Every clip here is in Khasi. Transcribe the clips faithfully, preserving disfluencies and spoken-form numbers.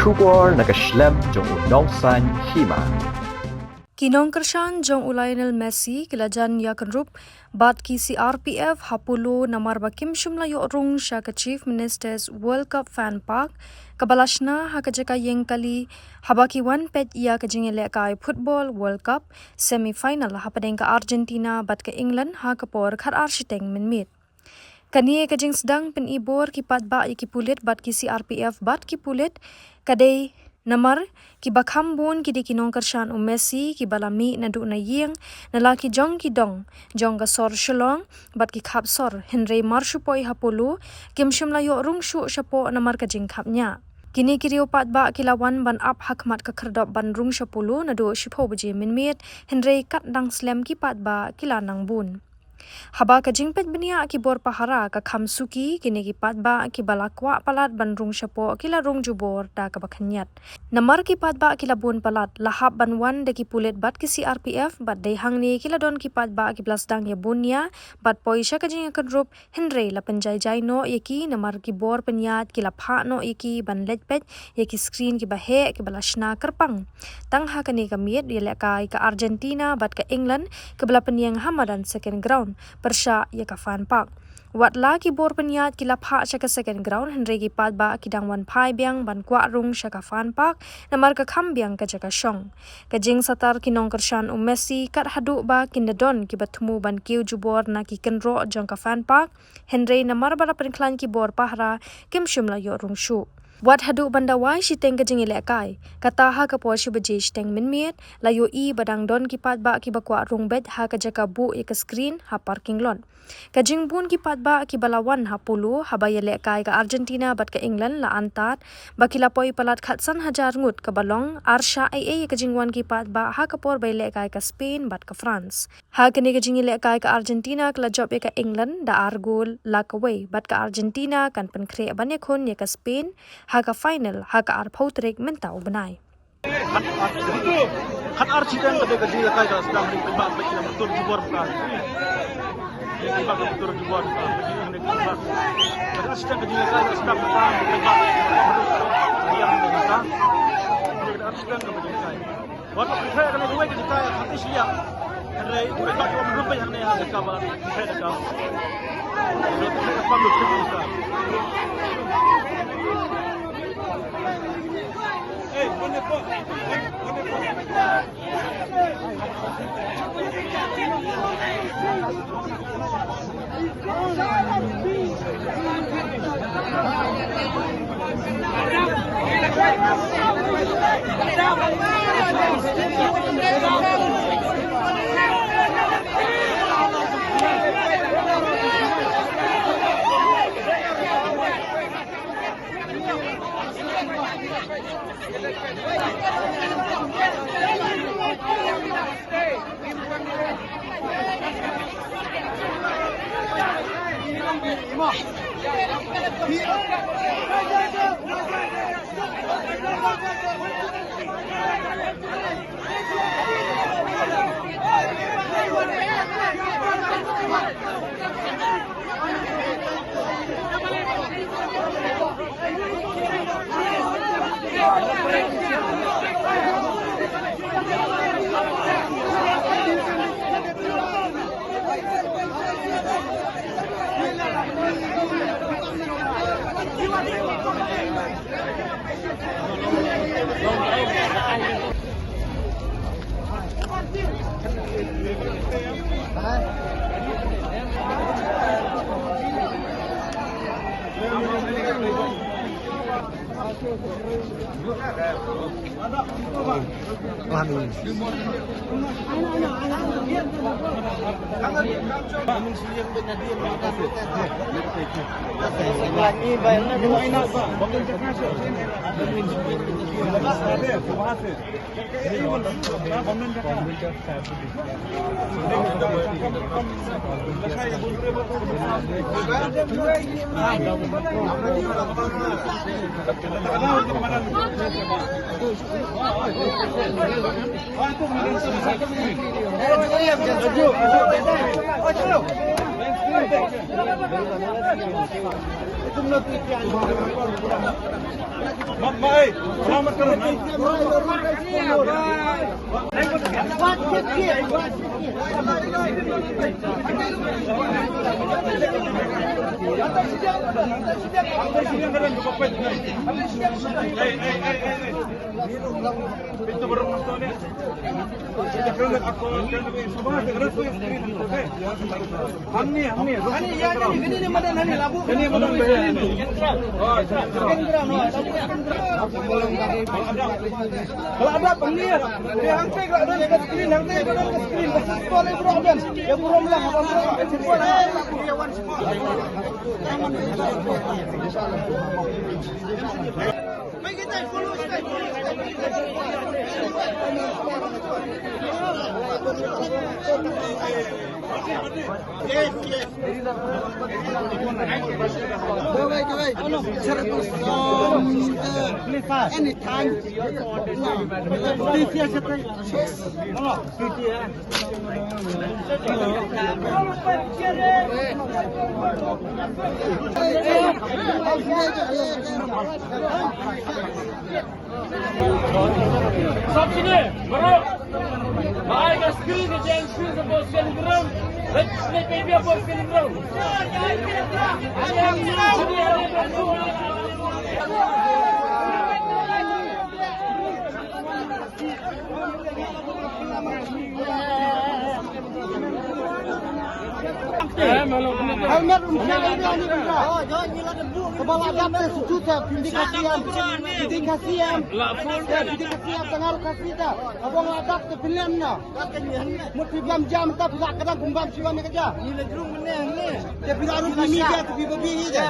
Khubor na ka shlem jong u nongsan hima. Ki nongkyrshan jong u Lionel Messi ki la jan ïakynrup bad ki C R P F ha Polo namar ba kim shym la ïoh rung sha ka Chief Minister's World Cup Fan Park, kaba la shna ha ka jaka ïeng kali, haba ki wan peit ïa ka jingïalehkai Football World Cup semi final hapdeng ka Argentina bad ka England ha ka por khatar shiteng mynmiet. Kane ka jingsdang pynibor ki paidbah ïa ki pulit bad ki C R P F bad ki pulit ka dei namar kiba kham bun ki dei ki nongkyrshan u Messi kiba la mih naduh na ïing, na la ki jong ki dong jong ka sor Shillong bad ki khap sor, hynrei mar shu poi ha Polo kim shym la ïoh rung shuh shapoh namar ka jingkhapngiah. Kine ki riew paidbah ki la wan ban ap ha khmat ka khyrdop ban rung sha Polo naduh shiphew baje mynmiet, hynrei kat dang slem ki paidbah ki la nang bun. Haba ka jingpeit bniah ki bor pahara ka kham suki, kine ki paidbah kiba la kwah palat ban rung shapoh ki la rung jubor da kaba khynñiat. Namar ki paidbah ki la bun palat, la hap ban wan da ki pulit bad ki C R P F, bad dei hangne ki la don ki paidbah kiba la sdang ïa bun nia bad poi sha ka jingïakynrup, hynrei la pynjai jai noh ïa ki namar ki bor pynïaid ki la phah noh ïa ki ban leit peit ïa ki screen kiba heh kiba la shna kyrpang. Tang ha kane ka miet ïalehkai ka Argentina bad ka England kaba la pynïeng ha madan Second Ground pyrshah ïa ka Fan Park. Wat la ki bor pynïaid ki la phah sha ka Second Ground, hynrei ki paidbah ki dang wan phai biang ban kwah rung sha ka Fan Park namar ka kham biang ka jaka shong. Ka jingsatar ki nongkyrshan u Messi kat haduh ba kin da don kiba thmu ban kiew jubor na ki kynroh jong ka Fan Park, hynrei namar ba la pynkhlaiñ ki bor pahara kim shym la ïoh rung shuh. Wat haduh ban da wai shiteng ka jingïalehkai, kata ha ka por shi baje shiteng mynmiet, la ïohi ba dang don ki paidbah kiba kwah rung beit ha ka jaka buh ïa ka screen ha parking lot. Ka jingbun ki paidbah kiba la wan ha Polo haba ïalehkai ka Argentina bad ka England la antad ba ki la poi palat khatsan hajar ngut, kaba long ar shah ei ei ïa ka jingwan ki paidbah ha ka por ba ïalehkai ka Spain bad ka France. Ha kane ka jingïalehkai ka Argentina ka la jop ïa ka England da ar gol la kawei, bad ka Argentina kan pynkhreh ban ïakhun ïa ka Spain ha ka final ha ka arphew tarik mynta u bnai. Khat ar, khat ar shiteng ka dei ka jingïalehkai ka la sdang, hynrei paidbah peit ki la mutur jubor bha. Paidbah ki la mutur jubor bha. Khat ar shiteng ka jingïalehkai ka la sdang, paidbah ki la mutur jubor bha. Khat ar shiteng ka jingïalehkai. Wat la pynkhih kane kawei ka jaka khatsan shiliang. Hynrei kawei ka jaka ruh pynkhih hangne ha jaka ba pynkhih da ka. Ruh pynkhih ka pam ruh pynkhih ka. Eh, one four, one four. Anytime. Sap sini, baru. Mai ka screen, ka jeng screen sa bos screen ground. Let's play baby bos screen ground. Helmet um shah ïa ngi, ïa ngi, ïa ngi. Kaba la dap te shu te pyndik ha siem. Pyndik ha siem. Te pyndik ha siem, tang arok ha siem te. Kaba la dap te pynlem na. Mut phi bam jam te phi la ka dang kum bam shiwan ïa ka ja. Te phi la ruh phi mi ja te phi babi hi ja.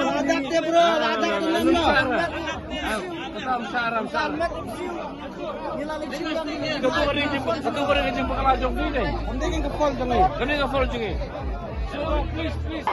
La dap te bro, la dap te lem na. Ka tu ka ring jing, ka tu ka ring jing bakla jong phi ne. Kane ka pol jong ngi. Kane ka pol jong ngi. So, please, please.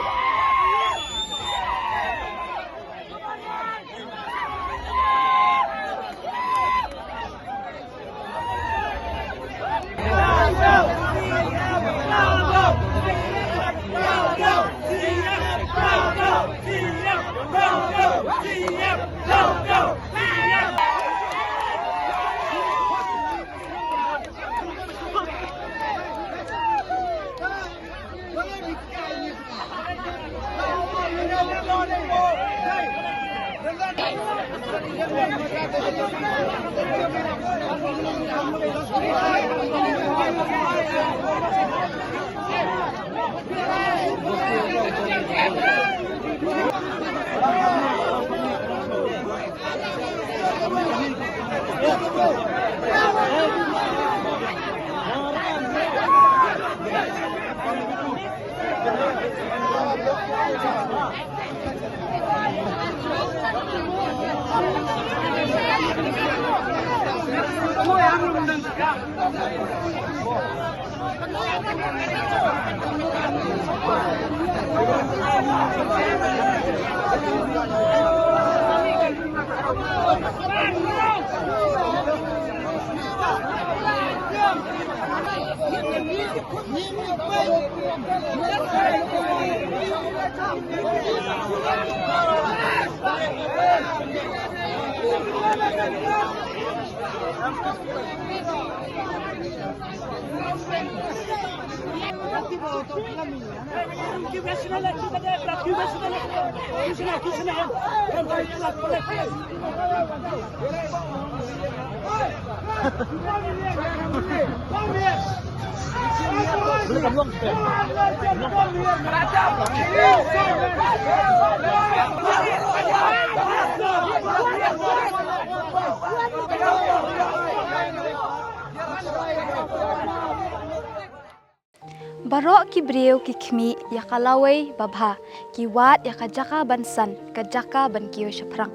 Baroh ki briew ki khmih ïa ka lawei babha, ki wad ïa ka jaka ban san, ka jaka ban kiew shaphrang.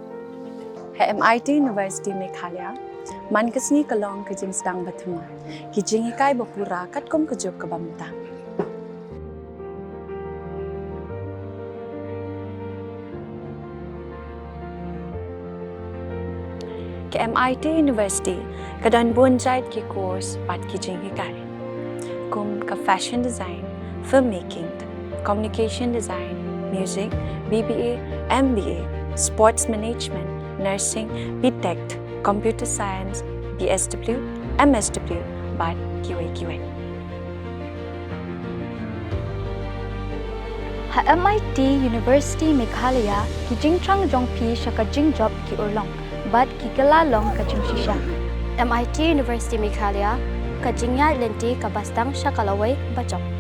Ha M I T University Meghalaya, man ka sngi ka long ka jingsdang ba thymmai, ki jinghikai ba pura katkum ka juk kaba mynta. Ka M I T University ka don bun jait ki course bad ki jinghikai, kum ka fashion design, filmmaking, Communication Design, Music, B B A, M B A, Sports Management, Nursing, B Tech, Computer Science, B S W, M S W, bad kiwei kiwei. Ha M I T University Meghalaya, ki jingthrang jong phi sha ka jingjop ki urlong bad ki kylla long ka jingshisha. M I T University Meghalaya, ka jingïaid lynti kaba sdang sha ka lawei bajop.